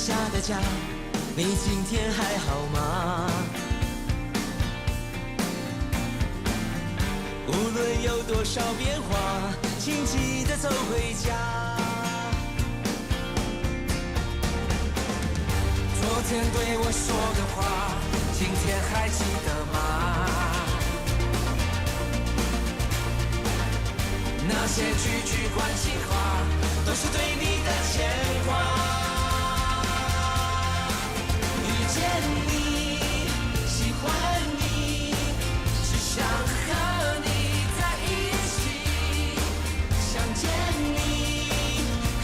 下的家，你今天還好嗎？無論有多少變化，請記得走回家。昨天對我說的話，今天還記得嗎？那些句句關心話，都是對你的牽掛。遇見你，喜歡你，只想和你在一起。想見你，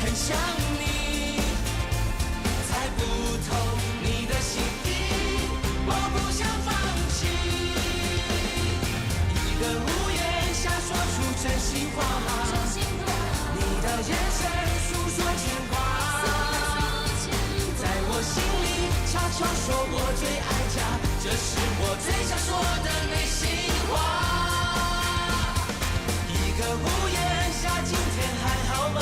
很想你，猜不透你的心意，我不想放棄。一個屋檐下說出真心話，你的眼神訴說牽掛，在我心裡悄悄說我最愛家，這是我最想說的內心話。一個屋檐下，今天還好嗎？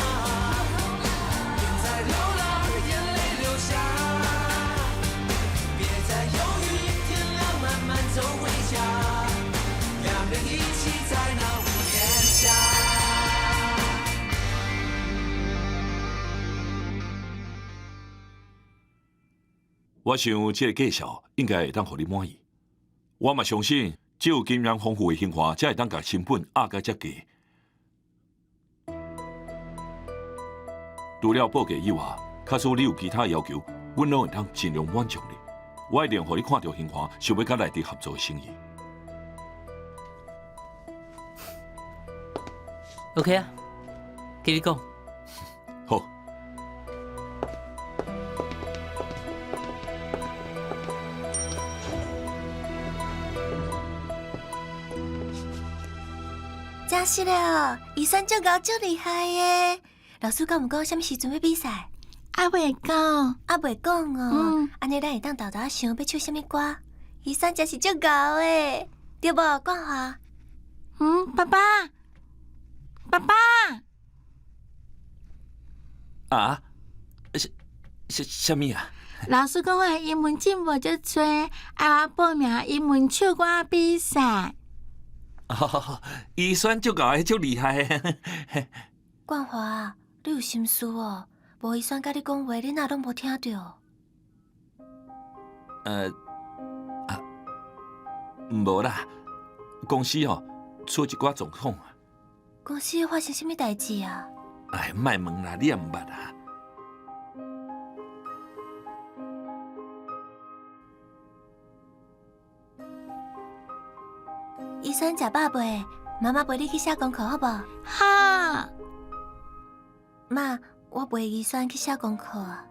別再流浪，眼淚流下，別再猶豫，天亮慢慢走回家，兩人一起在那屋檐下。我想這個介紹應該會當予你滿意。我嘛相信，只有經驗豐富的興華，才會當共成本壓甲遮低。除了報價以外，假使你有其他要求，阮攏會當盡量滿足你。我一定予你看著興華想欲佮內地合作的誠意。 OK 啊，繼續講。好。真實了，醫生足𠢕足厲害的。老師敢有講啥物時陣欲比賽？猶未講，猶未講哦。按呢咱會當沓沓想欲唱啥物歌？醫生真是足𠢕的，對無？冠華。嗯，爸爸，爸爸。啊？啥啥啥物啊？老師講我英文進步足濟，愛我報名英文唱歌比賽。哦，醫生足𠢕的，足厲害的。冠華，你有心事哦？無醫生佮你講話，你哪攏無聽著？啊，無啦，公司哦出一寡狀況。公司發生啥物代誌啊？哎，莫問啦，你也毋捌啊。醫生食飽未？媽媽陪你去寫功課好無？好。媽，我陪醫生去寫功課啊。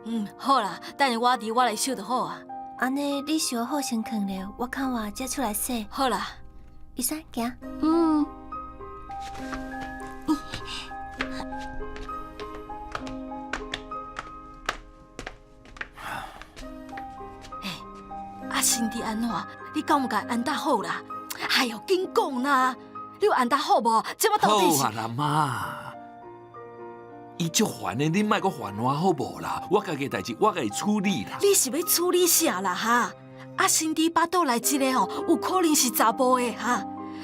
嗯，好啦，等下我佇我來收就好啊。按呢，你收好先囥咧，我看完才出來洗。好啦，醫生行。嗯。欸，啊，身體按怎？你敢有共伊按搭好啦？哎喲，緊講啦！你有按搭好無？這擺到底是？好啊啦，媽，伊足煩的，你莫閣煩我好無啦？我家己的代誌，我家己處理啦。你是欲處理啥啦？哈？啊，身體腹肚內這個吼，有可能是查埔的哈。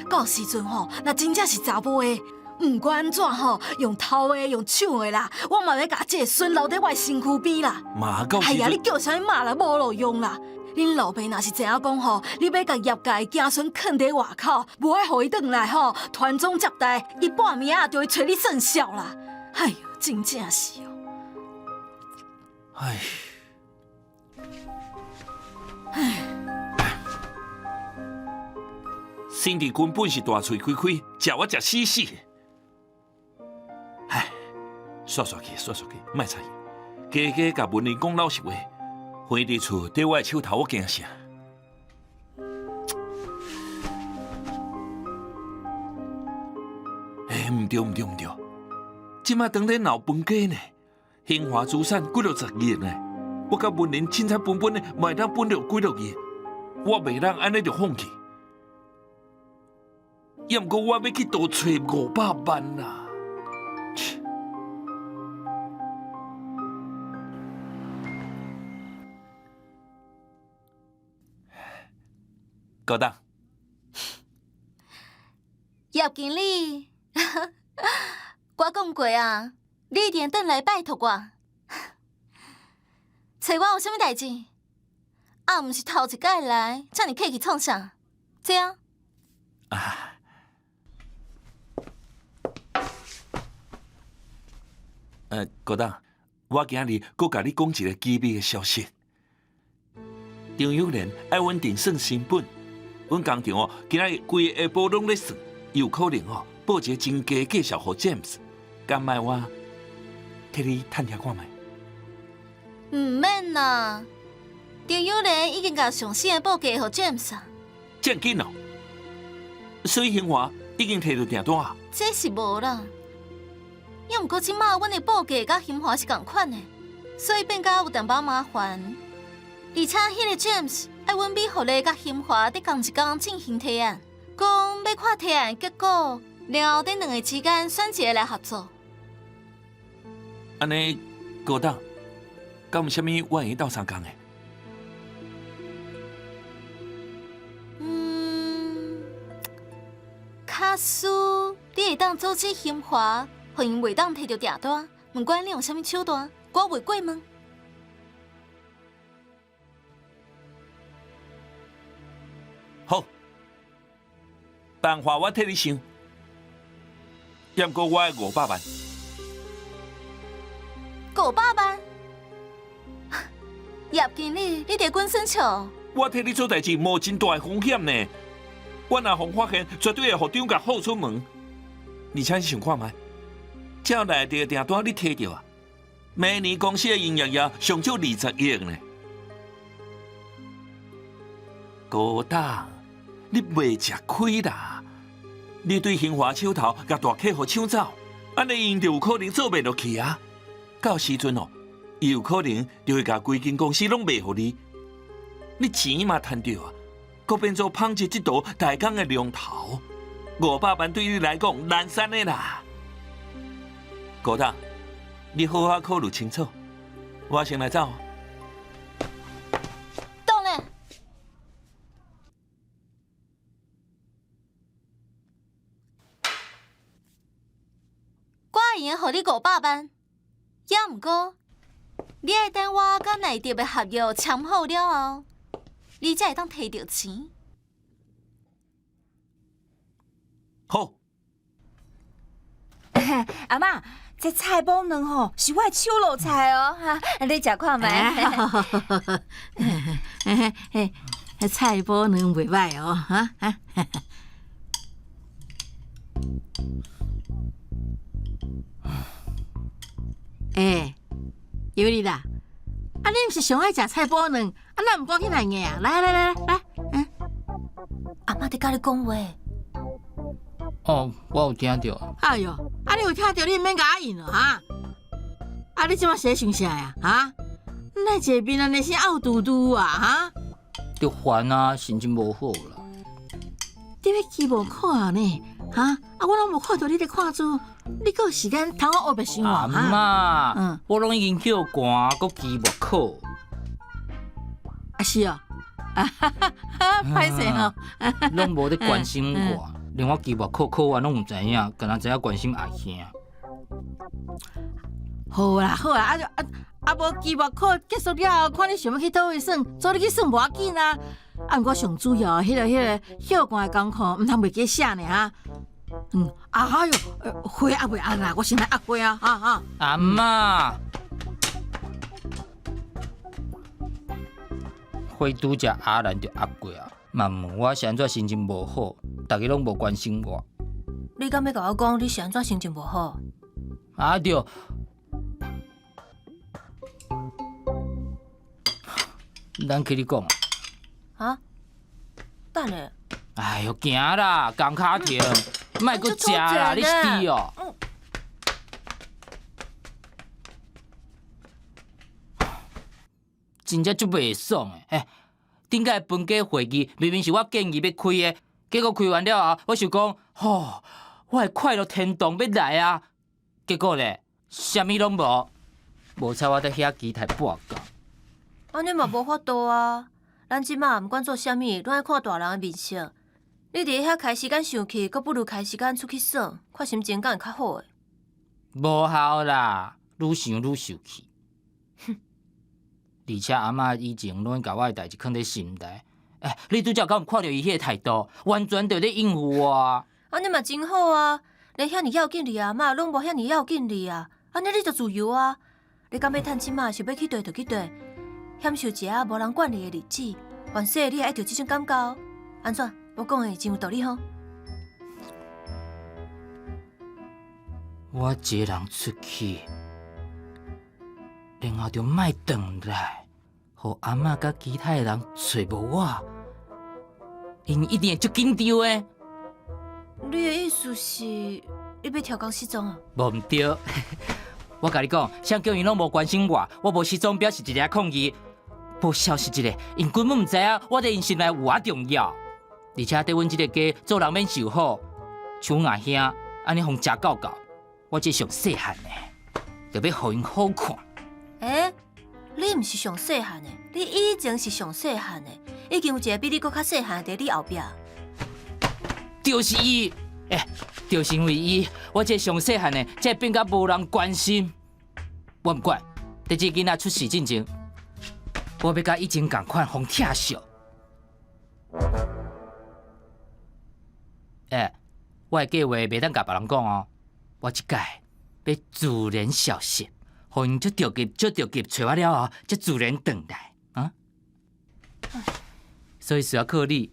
到時陣吼，若真正是查埔的，毋管按怎吼，用偷的，用搶的啦，我嘛欲共這个孫留佇我的身軀邊啦。媽，到時哎呀，你叫啥物媽啦，無路用啦！恁老爸若是知影講吼，你欲共葉家的子孫囥佇外口，無愛予伊轉來吼，傳宗接代，伊半暝仔就會揣你算數啦！哎喲，真正是哦。唉。唉。身體根本是大喙開開，食我食死死。唉，煞煞去，煞煞去，莫睬伊，加加共文玲講老實話。回佇厝綴我的手頭，我驚啥？欸，毋對毋對毋對，這擺當咧鬧分家呢？興華資產幾落十億呢？我佮文玲凊彩分分的，嘛會當分著幾落億，我袂當按呢就放棄。抑毋過我欲去倒揣500萬啊！高董。葉經理，我講過啊，你一定轉來拜託我，揣我有啥物代誌？啊，毋是頭一擺來，遮爾客氣創啥？這樣。啊。高董，我今日閣共你講一个機密的消息。張友蓮愛阮定算成本，阮工廠哦，今仔日規个下晡攏咧算，有可能哦報一个真低價數予 James，敢愛我替你探聽看覓？毋免啦，張友蓮已經共上新的報價予 James 啊。這麼緊哦，所以興華已經提著訂單啊？這是無啦，猶毋過這馬阮的報價佮興華是仝款的，所以變甲有淡薄麻煩。而且彼个 James 愛阮美福利佮興華佇仝一工進行提案，講欲看提案結果，然後佇兩个之間選一个來合作。按呢，高董，敢有啥物我會當鬥相共的？嗯，假使你會當阻止興華，予𪜶袂當提著訂單，毋管你用啥物手段，我袂過問。好，辦法我替你想，猶毋過我愛500萬。500萬？葉經理，你佇滾耍笑？我替你做代誌，冒真大的風險呢。我若予發現，絕對會予張共放出門。而且你想看覓，這內底的訂單你提著啊？明年公司的營業額上少20億呢。高董，你袂食虧啦！你對興華手頭共大客戶搶走，按呢𪜶就有可能做袂落去啊！到時陣哦，伊有可能就會共規間公司攏賣予你，你錢嘛趁著啊，閣變做紡織這道大工的龍頭，500萬對你來講難產的啦！高董，你好好考慮清楚，我先來走。當然。我會用予你500萬，猶毋過，你愛等我佮內德的合約簽好了後，你才會當提著錢。好。阿嬤，這菜脯卵吼是我的手路菜哦，哈，你食看覓？菜脯卵袂䆀哦，哈。欸，尤麗啦，啊你毋是上愛食菜脯卵，啊哪毋趕緊來夾啊？來來來來來，嗯。阿嬤佇佮你講話。哦，我有聽著。哎喲，啊你有聽著，你毋免共我應咯，哈？啊你這馬是咧想啥呀？哈？哪一個面按呢生漚嘟嘟啊？哈？著煩啊，心情無好啦。你欲期末考呢？哈？啊，我攏無看著你咧看書，你閣有時間通我烏白想阿我？嬤，我攏已經歇寒，閣期末考。啊是哦，啊哈哈，歹勢吼，攏無咧關心我，連我期末考考完攏毋知影，干焦知影關心阿兄。好啦好啦，啊啊啊！無期末考結束了後，看你想欲去佗位耍，做你去耍無要緊啊。啊，毋過上主要彼個歇寒的功課，毋通袂記寫呢哈。嗯，啊喲，火抑未按啦，我先來壓火啊，哈哈。阿嬤，火拄才壓爛就壓過啊，嘛問我是按怎心情無好，逐家攏無關心我。你敢欲共我講你是按怎心情無好？啊對。咱去你講。啊？等下。哎喲，行啦，共跤停，莫閣食啦，你是豬哦。真正足袂爽的，欸，頂擺分家會議明明是我建議欲開的，結果開完了後，我想講，吼，我的快樂天堂欲來啊，結果咧，啥物攏無，無彩我佇遐期待半工。按呢嘛無法度啊，咱這馬毋管做啥物，攏愛看大人的面色。你佇遐開時間生氣，閣不如開時間出去耍，看心情敢會較好的。無效啦，愈想愈受氣。而且阿嬤以前攏共我的代誌囥佇心內。欸，你拄才敢有看著伊彼个態度，完全就咧應付我。按呢嘛真好啊，連遐爾要緊你阿嬤攏無遐爾要緊你啊，按呢你就自由啊。你敢欲趁這馬想欲去佗就去佗，享受一下無人管你的日子。遠世你會愛著這種感覺？按怎？我講的真有道理吼。我一個人出去，然後就莫轉來，予阿嬤佮其他的人揣無我，𪜶一定會足緊張的。你的意思是，你欲跳工失蹤啊？無毋對，我共你講，誰叫𪜶攏無關心我，我無失蹤表示一个抗議，無消失一个，𪜶根本毋知影我佇𪜶心內有偌重要。而且佇阮這个家做人免受苦，像阮阿兄按呢予食夠夠，我這上細漢的，就欲予𪜶好看。欸，你毋是上細漢的，你以前是上細漢的，已經有一个比你閣較細漢的佇你後壁。就是伊，欸，就是因為伊，我這上細漢的，才會變甲無人關心。我毋管，佇這囡仔出世進前，我欲佮以前仝款，予疼惜。欸，我的計劃袂當共別人講哦。我這擺欲自然消失，予𪜶足著急、足著急揣我了後，才自然轉來啊。所以需要靠你，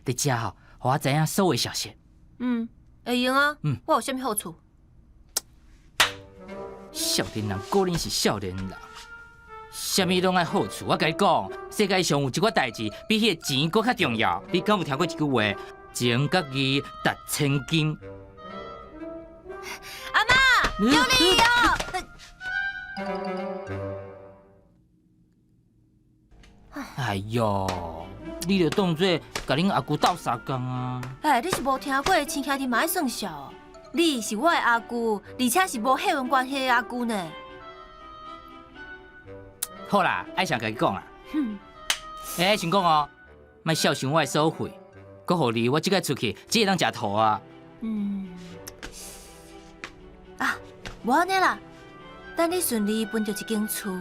佇遮吼，予我知影所有消息。嗯，會用啊。嗯，我有啥物好處？少年人果然是少年人，啥物攏愛好處。我共你講，世界上有一寡代誌比彼個錢閣較重要。你敢有聽過一句話？情佮義值千金。阿嬤，有你哦！哎喲，你著當做共恁阿舅鬥相共啊！哎，你是無聽過親兄弟嘛愛算數哦？你是我的阿舅，而且是無血緣關係的阿舅呢。好啦，愛啥共你講啦。欸，先講哦，莫笑傷我的所費，閣予你我這擺出去，只會當食塗啊。嗯。啊，無按呢啦，等你順利分著一間厝，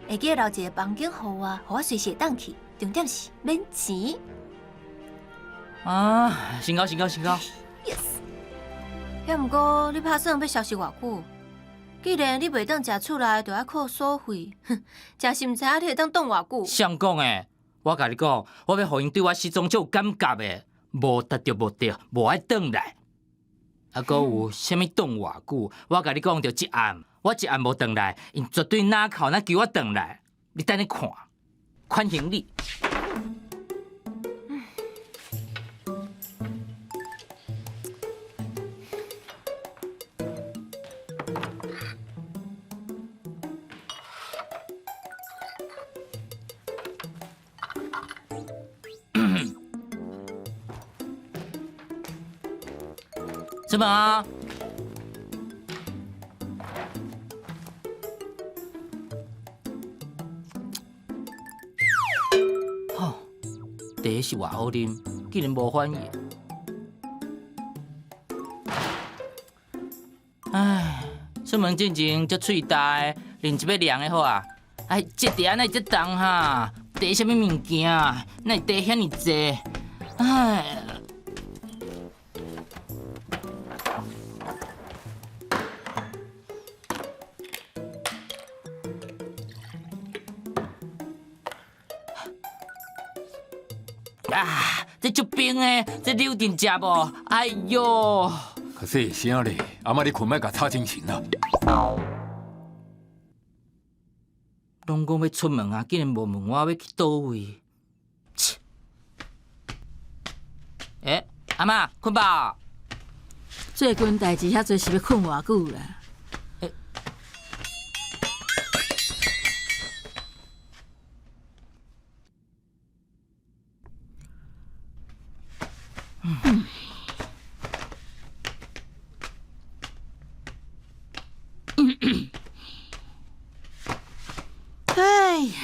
會記得留一个房間予我，予我隨時會當去。重點是免錢。啊，成交成交成交。 Yes。抑毋過你拍算欲消失偌久？既然你袂當食厝內，就愛靠所費，哼，真是毋知影你會當擋偌久。誰講的？我共你講，我欲予𪜶對我失蹤足有感覺的，無達著目的，無愛轉來。啊，閣有啥物擋偌久？我共你講，就一暗，我一暗無轉來，𪜶絕對哪哭哪求我轉來。你等咧看，款行李。出門啊！吼，茶是偌好啉，竟然無反應。唉，出門進前足喙焦的，啉一杯涼的好啊。哎，這茶哪會遮重哈？茶啥物物件？哪會茶遐爾濟？唉。啊！這足冰的，這你有陣食無？哎喲！較細聲咧，阿嬤咧睏，莫共吵精神啦。攏講欲出門啊，竟然無問我欲去佗位。切！欸，阿嬤，睏飽？最近代誌遐濟，是欲睏偌久啦？欸。哎呀！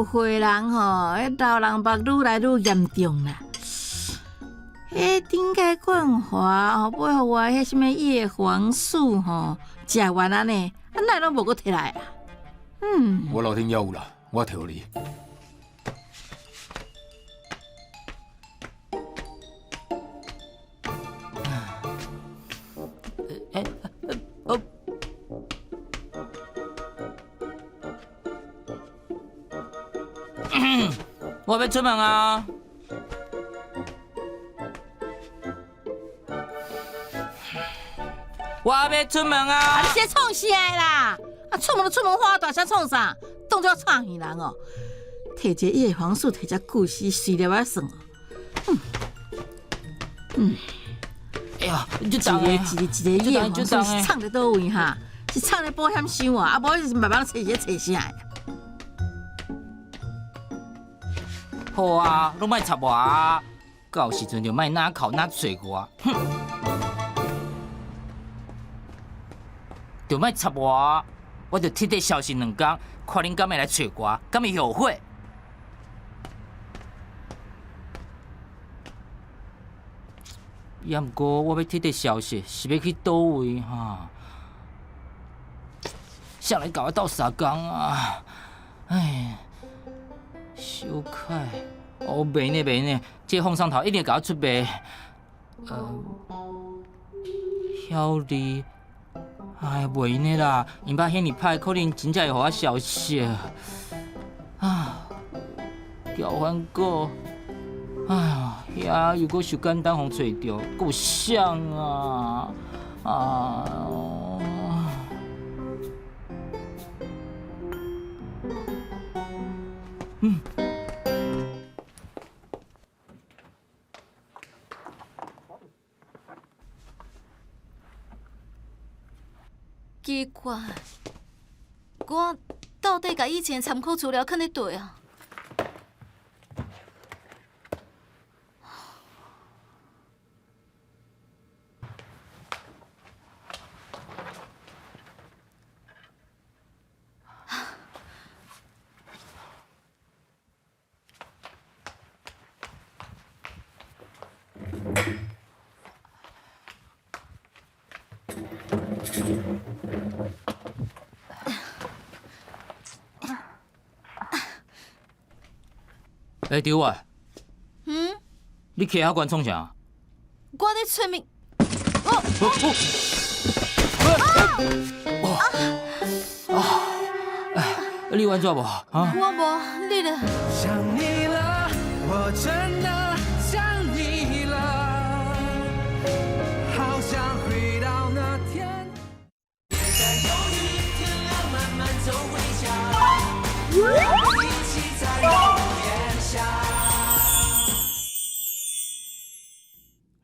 有岁人吼，彼老人目愈来愈严重啦。彼顶届冠华吼买予我彼啥物叶黄素吼，食完按呢，啊哪会拢无阁提来啊？嗯，我楼顶犹有啦，我提予你。欸哦，我欲出门啊！我欲出门啊！啊，你是咧创啥啦？啊，出门就出门，发大声创啥？当做创戏人哦！提一个叶黄素，提遮久，是随粒仔算哦。嗯，哎呀，一个一个一个叶黄素是藏伫佗位哈？是藏伫保险箱啊？啊，无你是慢慢揣是咧揣啥？好啊，拢莫插我啊！到时阵就莫哪哭哪揣我，哼！就莫插我，我就彻底消失两工，看恁敢会来揣我，敢会后悔？也毋过我欲彻底消失，是欲去佗位哈？谁来共我斗相共啊？哎，小凯，哦，袂呢袂呢，这个放送头一定会共我出卖。晓丽，哎，袂用的啦，𪜶捌遐尔歹，可能真正会予我消失。啊，交番果，哎呀，遐又阁受简单予揣著，阁有谁啊？啊！嗯。奇怪，我到底共以前的参考资料囥佇佗啊？欸，张伟。嗯？你起遐悬创啥？我咧揣物。哦。啊！你有按怎无？啊？我无，你咧？想你了，我真的想你了，好想回到那天。别再犹豫，天亮慢慢走回家，一起在屋檐下。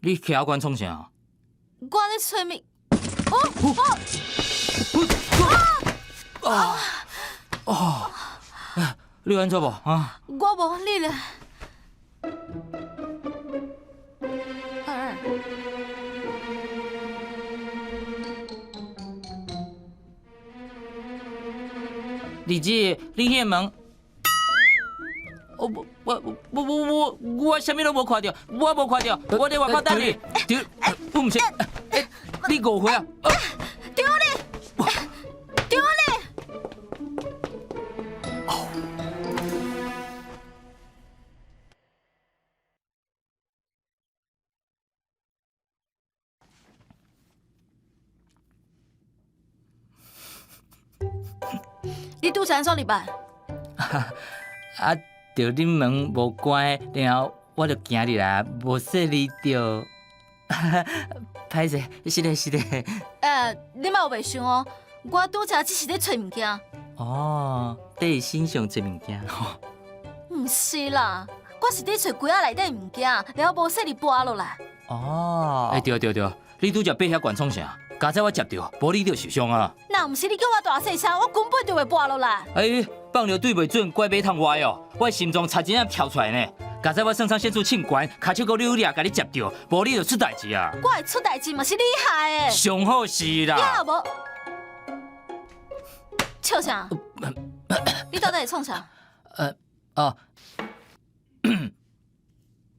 你徛遐悬创啥？我咧揣物。哦哦。哦，你有按怎无？啊？我无，你咧？二二。丽姊，你彼个门，我我我我我我啥物拢无看著，我无看著，我伫外口等你。对，我毋是，欸，你误会啊！丢你！丢你！你拄才按怎入来？啊，著恁门无关，然后我就行入来，无细腻著。歹势，是咧是咧。欸，你莫有白想哦，我拄才只是咧揣物件。哦，伫身上揣物件。毋是啦，我是伫揣柜仔内底物件，然后无细腻跋落来。哦。欸，对对对，你拄才爬遐悬创啥？佳哉我接著，无你就受伤啊。若毋是你叫我大细声，我根本就袂跋落来。欸，放尿对袂准，怪马桶歪哦，我的心脏差一点跳出来呢。佳哉我肾上腺素凊悬，跤手阁扭掠，共你接著，无你就出代志啊。我会出代志嘛是你害的。上好是啦。你若无笑啥？你到底会创啥？哦，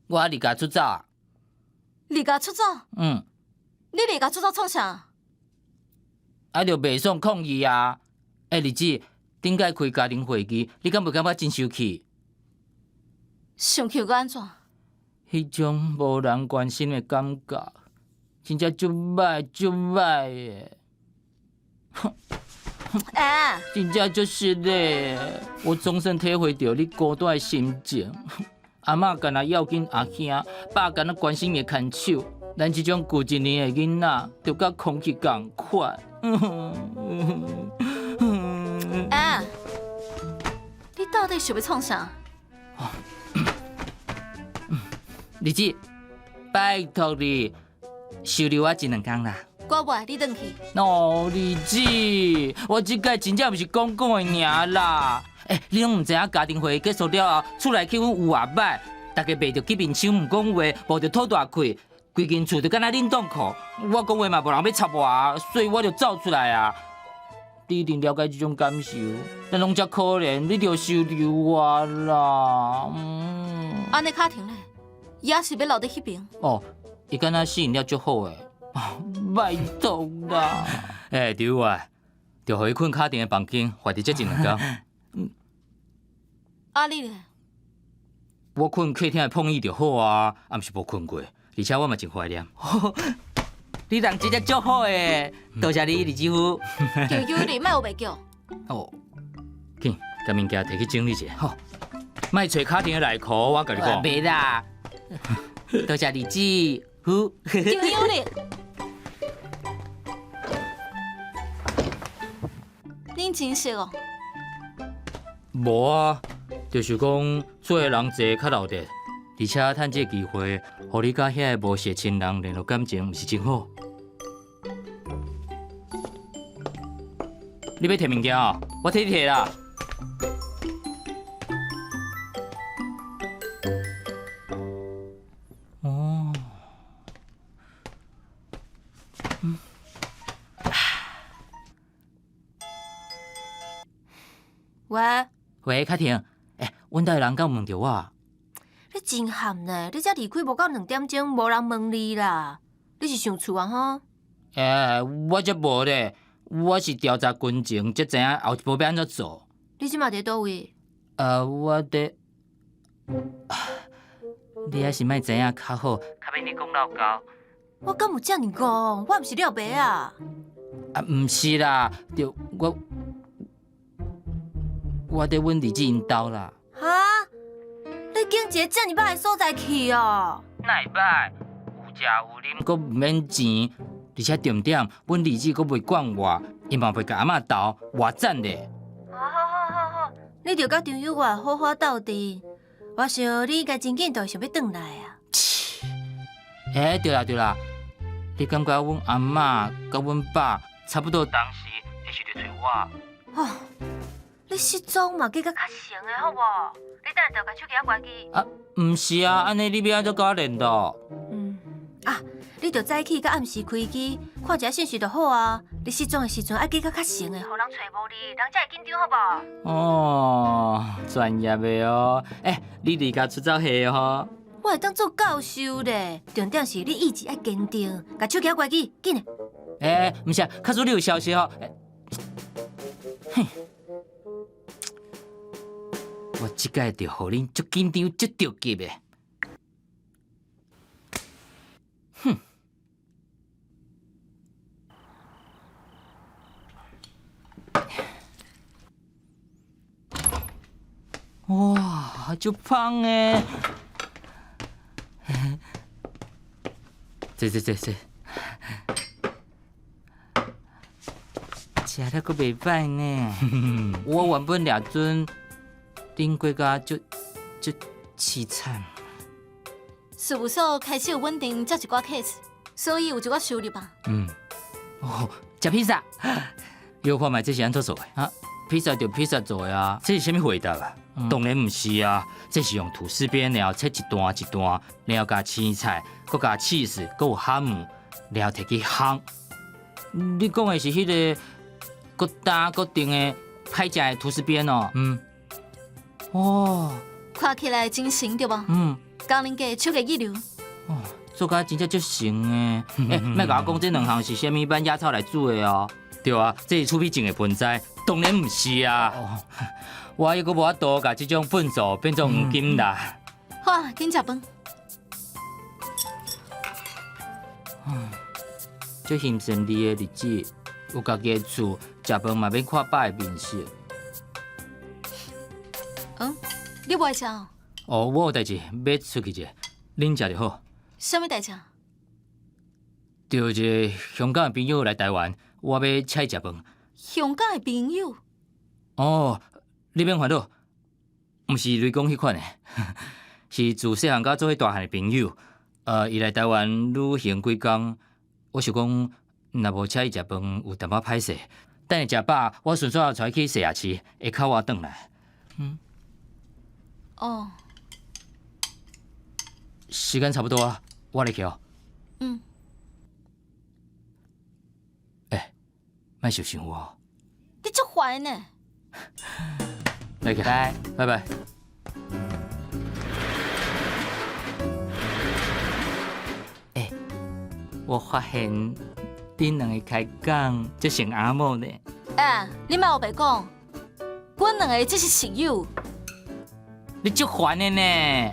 我離家出走啊。離家出走？嗯。你離家出走創啥？啊，就袂爽抗議啊！欸，麗姊，頂擺開家庭會議，你敢袂感覺真生氣？生氣閣按怎？彼種無人關心的感覺，真正足歹足歹的。欸，真正足失禮，我總算體會著你孤單的心情。阿嬤干焦要緊阿兄，爸干焦關心伊的牽手，咱這種舊一年的囡仔，就佮空氣仝款。欸，你到底想欲創啥？麗姊，拜託你，收留我一兩工啦。我袂，你轉去。哦，麗姊，我這擺真正毋是講講的爾啦。欸，你攏毋知影家庭會議結束了後，厝內氣氛有偌歹，逐家袂著去面手，毋講話，無就吐大氣，規間厝就敢若冷凍庫。我講話嘛無人欲插我，所以我就走出來啊。你一定了解這種感受，咱攏遮可憐，你著收留我啦。嗯。按呢卡婷咧，也是欲留佇彼爿。哦，伊敢若適應了足好的，拜託啦。欸，對啊，就予伊睏卡婷的房間，罰佇這一兩工。啊，你咧？我睏客廳的膨椅就好啊，啊，毋是無睏過，而且我嘛真懷念。你人真正足好的，多謝你，李姊夫。求求你，莫烏白叫。哦，緊，共物件提去整理一下。好，莫揣卡婷的內褲，我共你講。袂啦，多謝李姊夫。求求你，恁真熟哦？無啊，就是講厝的人濟較鬧熱，而且趁這個機會，予你佮遐个無錫親人聯絡感情，毋是真好？你欲提物件哦？我替你提啦。哦，嗯，喂。喂，卡婷，欸，阮兜的人敢有問著我？你真譀呢！你才離開無夠兩點鐘，無人問你啦。你是想厝啊？吼？欸，我才無咧，我是調查軍情，才知影後一步欲按怎做。你這馬佇佗位？我佇，你還是莫知影較好，較免你講老高。我敢有遮爾戇？我毋是了白啊！啊，毋是啦，著我，我佇阮兒子𪜶兜啦。哈？你揀一个遮爾歹的所在去哦？哪會歹？有食有啉，閣毋免錢，而且重點，阮兒子閣袂管我，伊嘛袂共阿嬤鬥，偌讚咧！好好好好，你著佮張有我好好鬥陣。我想你應該真緊就會想欲轉來啊。欸，對啦對啦，你感覺阮阿嬤佮阮爸差不多當時會是佇揣我？哦，你失蹤嘛，計較較成的好無？你等下就共手機仔關機。啊，毋是啊，按呢你欲按怎佮我聯絡？嗯，啊，你著早起佮暗時開機，看一下信息就好啊。你失蹤的時陣愛計較較成的，予人揣無你，人才會緊張好無？哦，專業的哦。欸，你離家出走下吼？我會當做教授咧，重點是你意志愛堅定，共手機仔關機，緊。欸，毋是啊，假使你有消息吼，哼，我這擺就予恁足緊張、足著急的。哼！哇，足芳的！坐坐坐坐，食了閣袂歹呢。我原本掠準恁過甲足足淒慘。事務所開始有穩定接一寡 case，所以有一寡收入吧。嗯，哦，食披薩，你看覓這是按怎做的？啊，披薩就披薩做的啊，這是啥物回答啊？當然毋是啊，這是用吐司邊，然後切一段一段，然後共青菜，閣共起司，閣有哈姆，然後提去烘。你講的是彼个閣焦閣硬的歹食的吐司邊哦？嗯。哦，看起來真神對無？嗯，工人家手藝一流。哦，做甲真正足成的。欸，莫共我講這兩項是啥物挽野草來煮的哦。對啊，這是厝邊種的盆栽，當然毋是啊。我猶閣無法度共這種糞素變做黃金啦。好啊，緊食飯。這行順利的日子，有家己的厝，食飯嘛免看百个面色。嗯，你無愛食哦？哦，我有代誌，欲出去一下，恁食就好。啥物代誌？就一个香港的朋友來台灣，我欲請伊食飯。香港的朋友？哦，你免煩惱，毋是雷公彼款的，是自細漢佮做伙大漢的朋友。伊來台灣旅行幾工，我想講，若無請伊食飯，有淡薄歹勢。等伊食飽，我順紲帶伊去洗牙齒，會較晚轉來。嗯。哦。時間差不多啊，我來去哦。嗯。欸，莫受傷哦。你足煩呢。來去，拜拜拜。欸，我發現恁兩個開講足像阿某呢。欸，你莫烏白講，阮兩個只是室友。你足煩的呢！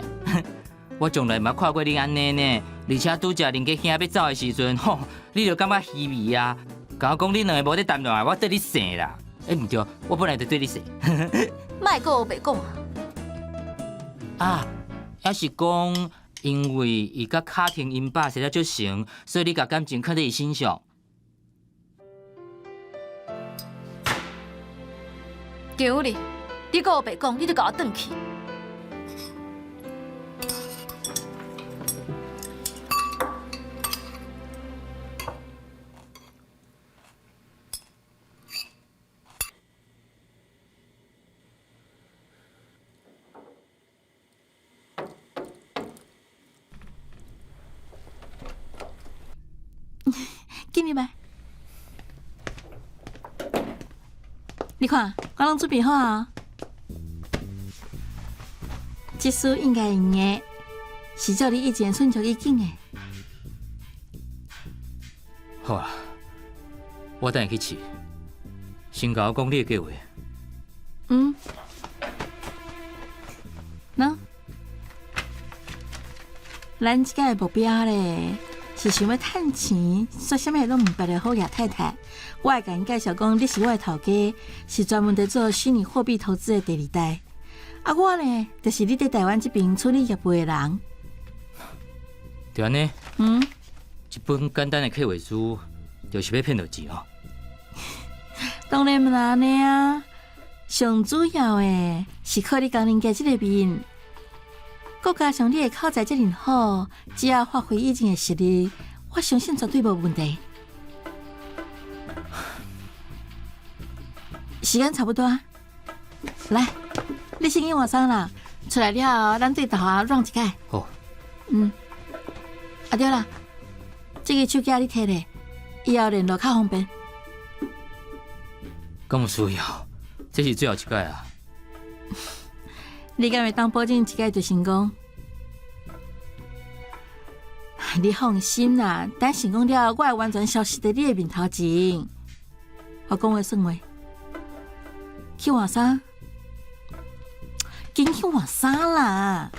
我從來毋捌看過你按呢呢，而且拄才林家兄欲走的時陣，吼，你就感覺稀微啊。共我講恁兩個無咧談戀愛，我對你姓啦。欸，毋對，我本來就對你姓。莫閣烏白講啊！啊，抑是講因為伊佮卡廷𪜶爸生得足成，所以你共感情囥佇伊身上。張你，你閣烏白講，你就共我轉去。進入來，你看，我攏準備好啊。這書應該用的，是照你以前順序去揀的。好啊，我等下去試。先共我講你的計劃。嗯。喏，咱這擺的目標咧，是想欲趁錢，說啥物攏毋捌的好葉太太。我會共𪜶介紹講，你是我的頭家，是專門佇做虛擬貨幣投資的第二代。啊，我呢，就是你佇台灣這邊處理業務的人。就按呢？嗯。一本簡單的計劃書，就是欲騙著錢哦。當然毋是按呢啊！上主要的是靠你工人階這个面，閣加上你的口才遮爾好，只要發揮以前的實力，我相信絕對無問題。時間差不多啊，來，你先去換衫啦。出來了後，咱對頭仔 run 一擺。好。嗯。啊對啦，這个手機你提咧，以後聯絡較方便。敢有需要？這是最後一擺啊！你敢會當保證這擺就成功？你放心啦，等成功了後，我會完全消失佇你的面頭前。我講話算話，去換衫，緊去換衫啦！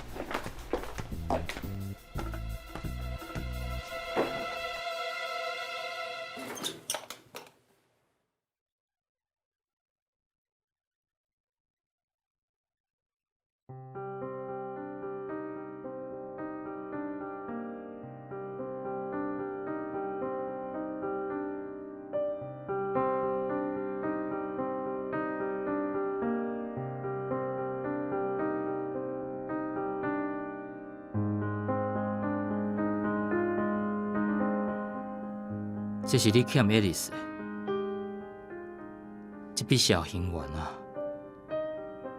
這是你欠愛麗絲的這筆小心願啊！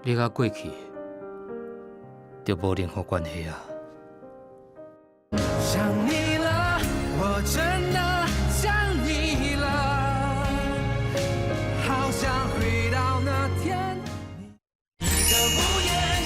你佮過去就無任何關係啊！想你了，我真的想你了，好想回到那天。一個屋檐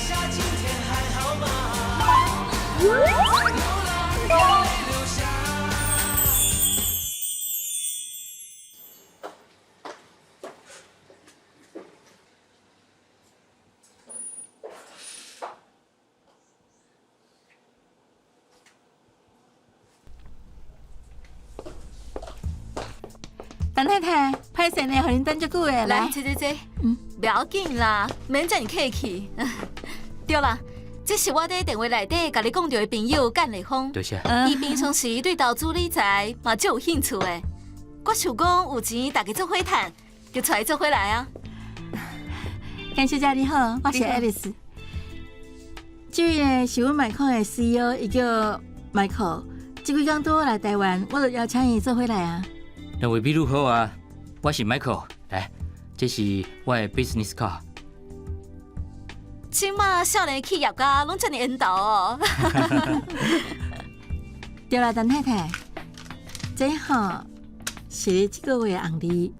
陳太太，歹勢呢，予恁等足久的。來，坐坐坐，不要緊啦，免遮爾客氣。對啦，這是我佇電話內底共你講著的朋友簡麗芳。多謝。伊平常時對投資理財嘛足有興趣的。我想講有錢大家做伙趁，就揣伊做伙來啊。簡小姐你好，我是愛麗絲。這位呢是阮麥礦的 CEO，伊叫 Michael。這幾工拄好來台灣，我就邀請伊做伙來啊。兩位美女好啊，我是 Michael，來，這是我的 business card。這馬少年企業家攏遮爾緣投哦。對啦，陳太太，這吼是你這個月的紅利，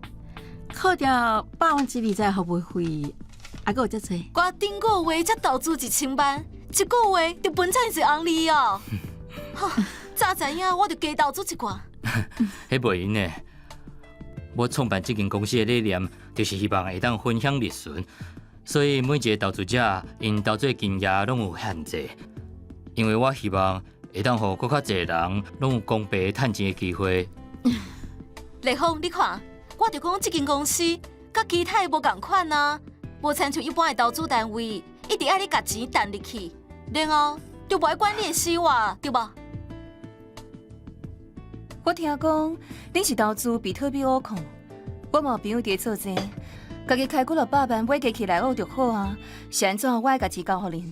扣掉20%服務費，還閣有遮濟。我頂個月才投資1000萬，一個月就分遮爾濟紅利哦。早知影我就加投資一寡。彼袂用的。我創辦這間公司的理念，就是希望會當分享利潤，所以每一个投資者𪜶投資的金額攏有限制。因為我希望會當予閣較濟人攏有公平趁錢的機會。麗芳，你看，我就講這間公司佮其他的無仝款啊，無親像一般的投資單位，一直愛你共錢擲入去，然後就無愛管你的死活，對無？我聽講恁是投資比特幣挖礦，我嘛有朋友佇咧做這個，家己開幾落百萬買機器來學就好啊。是按怎我愛共錢交予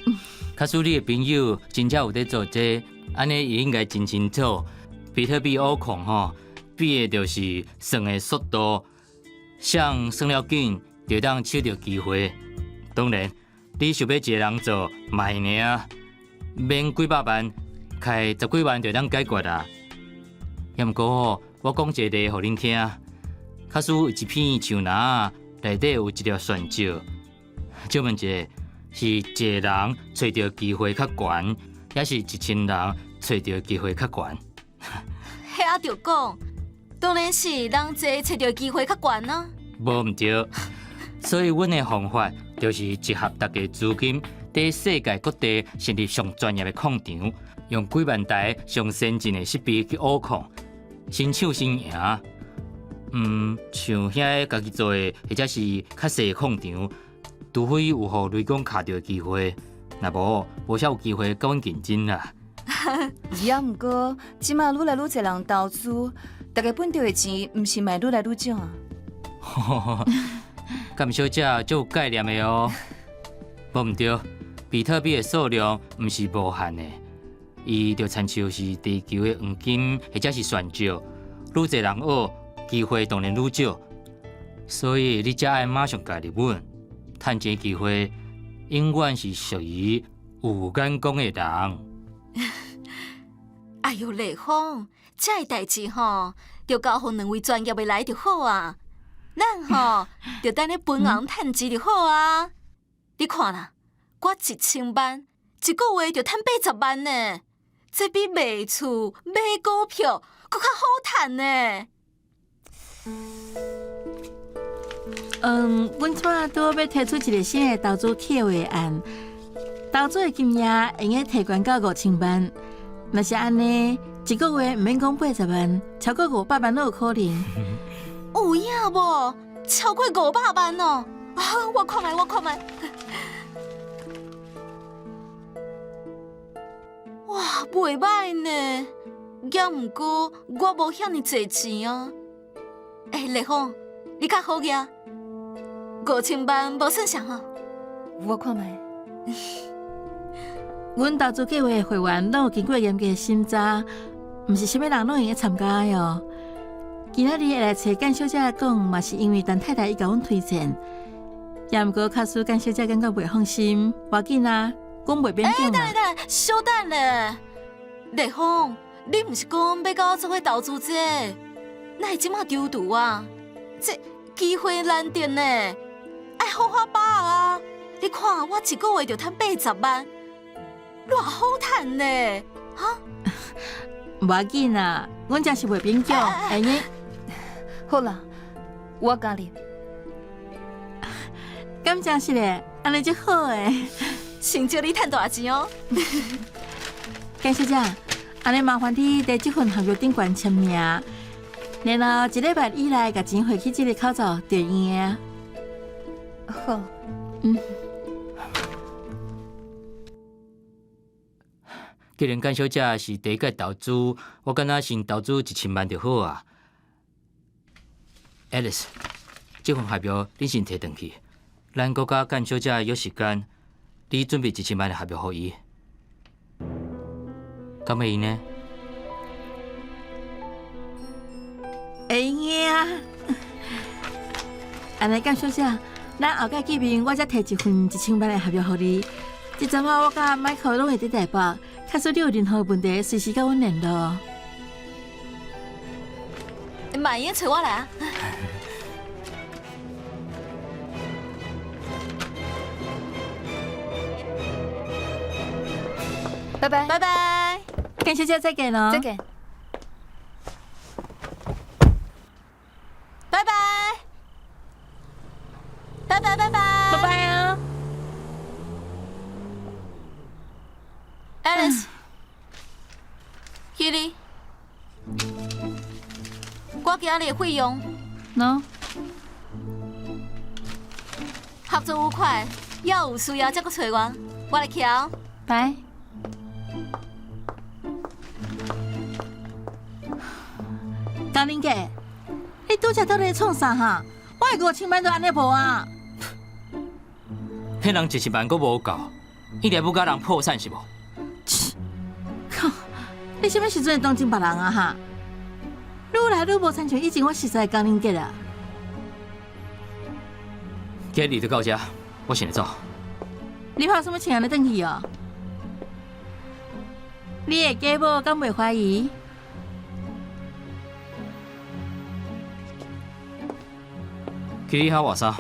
恁？假使你的朋友真正有佇做這個，按呢伊應該真清楚，比特幣挖礦吼，比的就是算的速度，誰算了緊，就會當搶著機會。當然，你想欲一个人做，嘛會用啊，免幾百萬，開十幾萬就會當解決啊。也毋過吼，我講一個例予恁聽，假使有一片樹林內底有一粒鑽石，借問一下，是一个人揣著機會較懸，抑是1000人揣著機會較懸？遐著講，當然是人濟揣著機會較懸啊。無毋對，所以阮的方法就是集合大家資金，佇世界各地成立上專業的礦場，用幾萬台上先進的設備去挖礦，先搶先贏。像遐个家己做的，或者是較細的礦場，除非有予雷公卡著的機會，若無無啥有機會佮阮競爭啦。也毋過，這馬愈來愈濟人投資，大家分著的錢，毋是嘛愈來愈少啊？甘小姐足有概念的哦。無毋對，比特幣的數量毋是無限的，伊就親像是地球的黃金或者是鑽石，愈濟人挖，機會當然愈少。所以你才愛馬上加入阮，趁錢機會永遠是屬於有眼光的人。哎喲，麗芳，這个代誌吼，就交予兩位專業的來就好啊。咱吼就等咧分紅趁錢就好啊。你看啦，我1000萬，一個月就趁80萬呢，這比賣厝、買股票閣較好趁呢。阮這擺拄好欲提出一个新的投資計劃案，投資的金額會用提懸到5000萬。若是按呢，一個月毋免講80萬，超過500萬攏有可能。有影無？超過500萬哦！啊，我看覓，我看覓。哇，袂䆀呢。也毋過我無遐爾濟錢啊。欸，麗芳，你較好額，5000萬無算啥吼。我看覓。阮投資計劃的會員攏有經過嚴格的審查，毋是啥物人攏會用參加的哦。今仔日會來揣簡小姐講，嘛是因為陳太太伊共阮推薦。也毋過，假使簡小姐感覺袂放心，無要緊啊，阮袂勉強。欸，等下等下，小等咧，麗芳，你毋是講欲佮我做伙投資這个？哪會這馬躊躇啊？這機會難得呢，愛好好把握啊！你看我一個月就趁80萬，偌好趁呢，哈？無要緊啦，阮這是袂勉強，會用。好啦，我加入。敢真是咧，按呢足好的。先祝你趁大錢哦。簡小姐，按呢麻煩你佇這份合約頂懸簽名。然後一禮拜以內，共錢匯去這個口座就會用的啊。好。嗯。既然簡小姐是第一屆投資，我敢若先投資1000萬就好啊。Alice，這份合約你先提轉去，咱閣佮簡小姐約時間，你準備一千萬的合約予伊，敢會用呢？會用的啊！按呢簡小姐，咱後擺見面，我才提一份1000萬的合約予你。這陣仔我佮 Michael 攏會佇台北，假使你有任何問題，隨時佮阮聯絡。嘛會用揣我來啊！拜拜，拜拜，簡小姐再見囉！再見。拜拜，拜拜拜拜，拜拜啊！Alice，去哩，我今日的費用，喏，合作愉快，猶有需要再閣揣我，我來去啊！拜。江玲姐，你拄才到底創啥哈？我的5000萬都按呢無啊！騙人1000萬閣無夠，一定欲共人破產是無？切！靠！你啥物時陣會當情別人啊？哈！愈來愈無親像以前我熟似的江玲姐啦。今日就到這，我先來走。你拍啥物槍按呢轉去哦？你的繼母敢袂懷疑？去你遐換衫。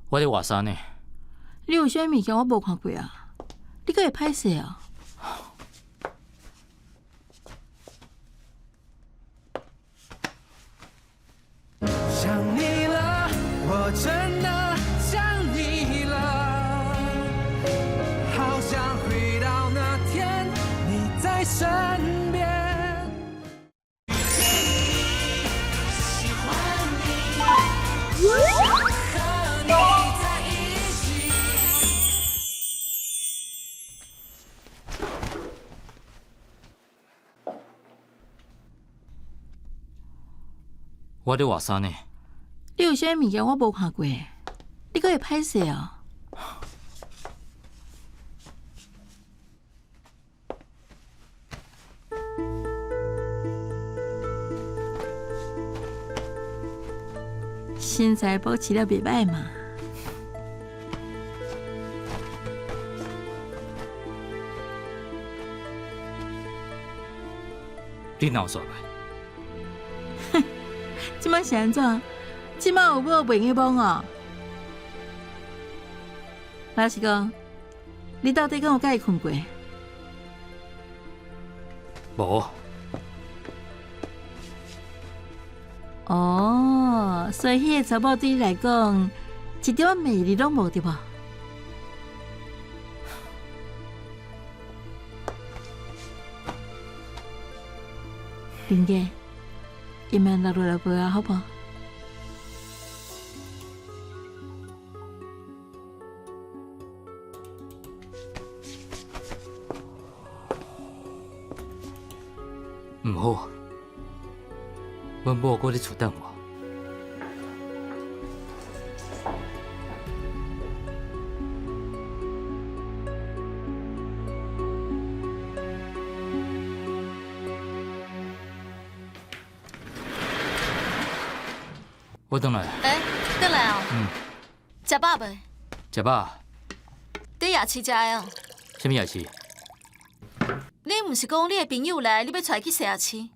我咧換衫呢。你有啥物物件我無看過啊？你閣會歹勢哦？想你了，我真的想你了，好想回到那天你在身邊。喜歡你，想和你在一起。我咧換衫呢。你有啥物物件我無看過？你閣會歹勢哦？身材保持了袂䆀嘛？你哪有煞袂？這擺是按怎？這擺有某袂用得摸哦？老實講，你到底敢有佮伊睏過？無。哦，所以彼個查某對你來講，一點仔魅力攏無對無？林姐，伊慢留落來陪我好無？毋好，阮某閣咧厝等我。我轉來。欸，轉來哦。嗯。食飽未？食飽。佇夜市食的哦。啥物夜市？你毋是講你的朋友來，你欲帶伊去踅夜市？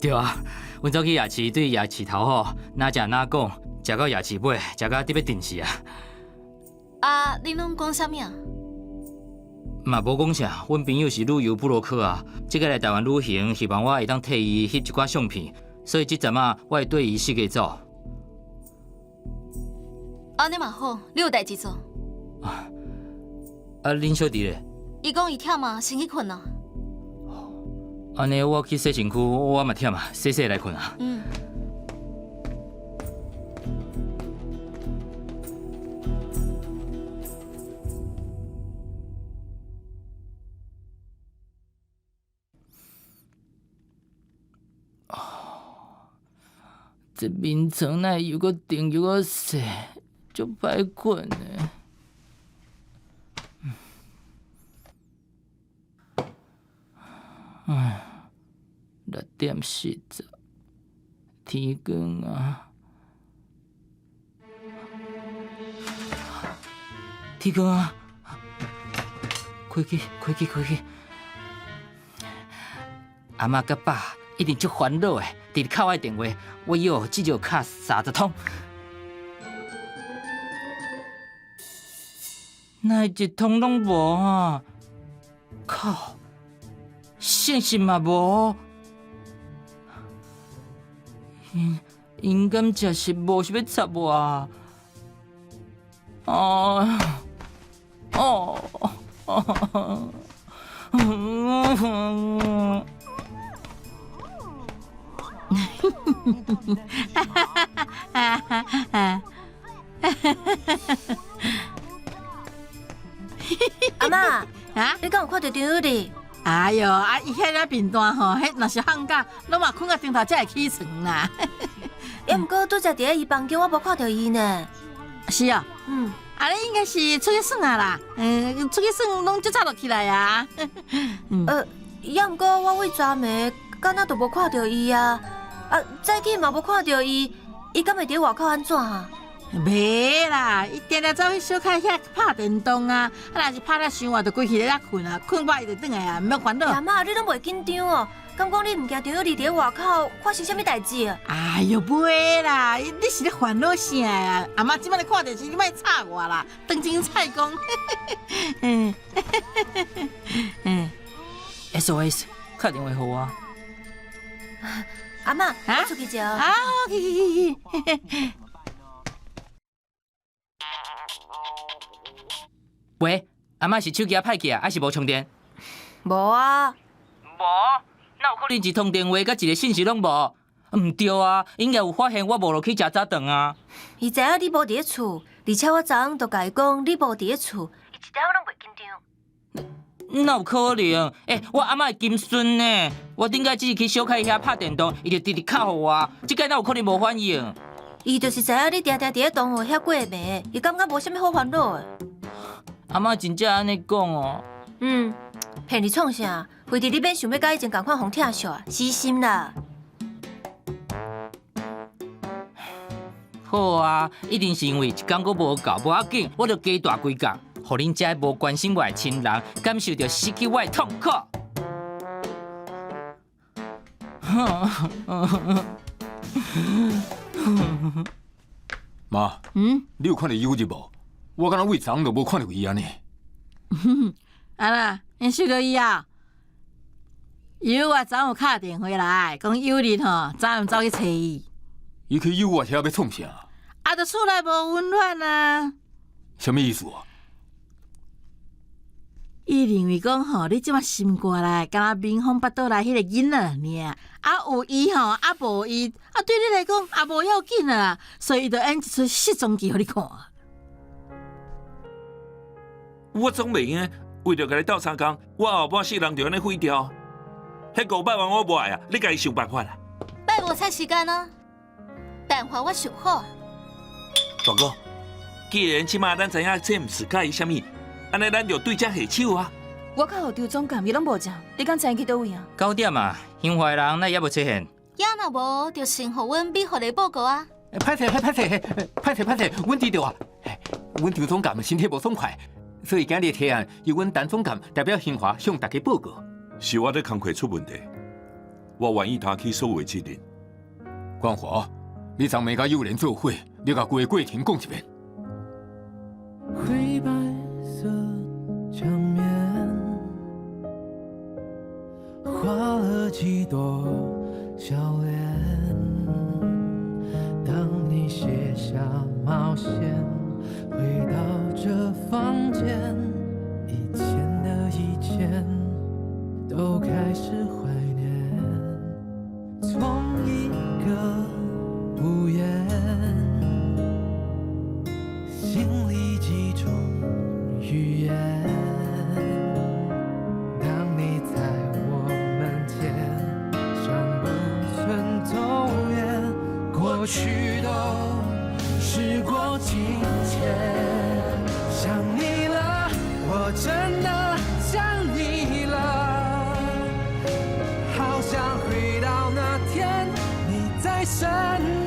對啊，阮走去夜市，對夜市頭吼，哪食哪講，食到夜市尾，食到得欲斷死啊！啊，恁攏講啥物啊？嘛無講啥，阮朋友是旅遊部落客啊，這擺來台灣旅行，希望我會當替伊翕一寡相片，所以這陣仔我會綴伊四界走。按呢嘛好，你有代誌做。啊，恁小弟咧？伊講伊忝啊，先去睏啊。按呢，我去洗身軀，我嘛忝啊，洗洗來睏啊。嗯。這眠床哪會又閣長又閣細，足歹睏的。唉，6點40，天光啊！天光啊！開機，開機，開機！阿嬤佮爸一定足煩惱的，直直敲我的電話，我要至少敲30通，哪會一通攏無啊？靠！信息嘛無，𪜶𪜶敢真是無想欲插我啊？哦哦哦！阿嬤，啊，你敢有看著張友麗？哎喲，啊，伊彼个貧單吼，彼若是放假，攏嘛睏到頂頭才會起床啦。抑毋過拄才佇咧伊房間，我無看著伊呢。是哦，嗯，啊，你應該是出去耍啊啦，嗯，出去耍攏足早就起來啊。抑毋過我為昨暝敢若都無看著伊啊，啊，早起嘛無看著伊，伊敢會佇外口按怎啊？袂啦，伊定定走去小開遐拍電動啊，啊，若是拍了傷晏，就規氣咧遐睏啊，睏飽伊就轉來啊，毋免煩惱。阿嬤，你攏袂緊張哦？敢講你毋驚張友麗佇咧外口發生啥物代誌啊？哎喲，袂啦，你是咧煩惱啥啊？阿嬤這擺咧看電視，你莫吵我啦，當真菜講。嗯嗯，SOS，敲電話予我。阿嬤，我出去一下。啊，去去去去。喂，阿嬤是手機仔歹去啊，抑是無充電？無啊。無？哪有可能一通電話佮一个信息攏無？毋對啊，應該有發現我無落去食早頓啊。伊知影你無佇咧厝，而且我昨昏就共伊講你無佇咧厝，伊一點仔攏袂緊張。哪有可能？欸，我阿嬤的金孫呢？我頂擺只是去小開遐拍電動，伊就直直敲予我，這擺哪有可能無反應？伊就是知影你定定佇咧同學遐過暝，伊感覺無啥物好煩惱的。阿嬤真正按呢講哦。嗯，騙你創啥？非得你免想欲佮以前仝款予疼惜啊，死心啦！好啊，一定是因為一工閣無夠，無要緊，我就加大幾工，予恁這無關心我的親人感受著失去我的痛苦。媽，嗯，你有看著友日無？我敢若為昨昏就無看著伊按呢。啊啦，你收著伊啊？友啊，昨昏有敲電話來，講友日吼，昨昏走去揣伊。伊去友我遐欲創啥？啊，就厝內無溫暖啊。啥物意思啊？伊認為講吼，你這馬心肝內敢若民風腹肚內彼個囡仔爾，啊有伊吼，啊無伊，啊對你來講也無要緊啊，所以伊就演一齣失蹤劇予你看。我總袂用為著共你鬥相共，我後半世人就按呢毀掉。彼500萬我無愛啊，你家己想辦法啦。拜無嘥時間啊，辦法我想好。大哥，既然這馬咱知影這毋是佮意啥物，按呢咱就對這下手啊。我敲予張總監，伊攏無接，你敢知影去佗位啊？九點啊，興華的人哪會猶無出現？也若無，就先予阮美福的報告啊。歹勢，歹勢，歹勢，歹勢，阮知著啊。阮張總監身體無爽快，所以今日提案由阮陳總監代表興華向大家報告。是我咧工課出問題，我願意擔起所有責任。冠華，你昨暝佮友蓮做伙，你共規个過程講一遍。灰白色牆面。多笑臉。當你卸下帽線，回到這房間，以前的以前都開始懷念。同一個屋檐，心裡幾種語言。當你在我門前，像不曾走遠，過去都時過境遷。想你了，我真的想你了，好想回到那天你在身邊。